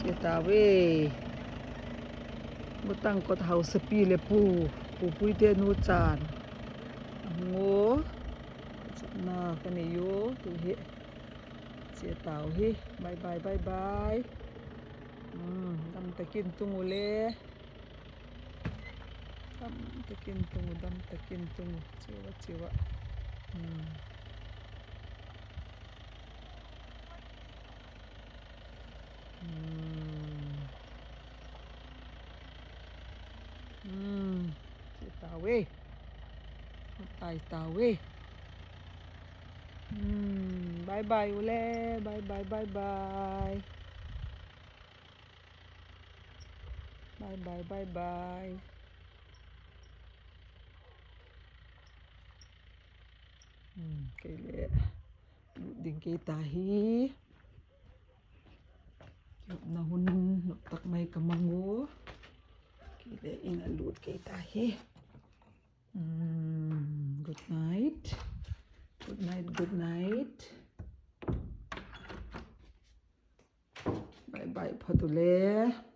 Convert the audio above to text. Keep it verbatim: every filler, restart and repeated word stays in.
Chia ta ve. Mutang kot hausapi le pu. Pu Puite nu chan. Ngo. Sapna ka nei uh. Tu hi. Chia ta uh hi. Bye bye, bye bye. Hmm, dam takin tung uh le. Dam takin tung uh, dam takin tung uh. Chiu a, chiu a. Hmm. Hmm. Hmm. Chia ta ve. Tai ta ve. Hmm. Bye bye uh le. Bye bye, bye bye. Bye bye, bye bye. Hmm, kei le lut ding kei ta hi. Kiopna hun noptak mai ka mang uh. Kei le inn a lut kei ta hi. Hmm, good night. Good night, good night. Bye bye phat uh le.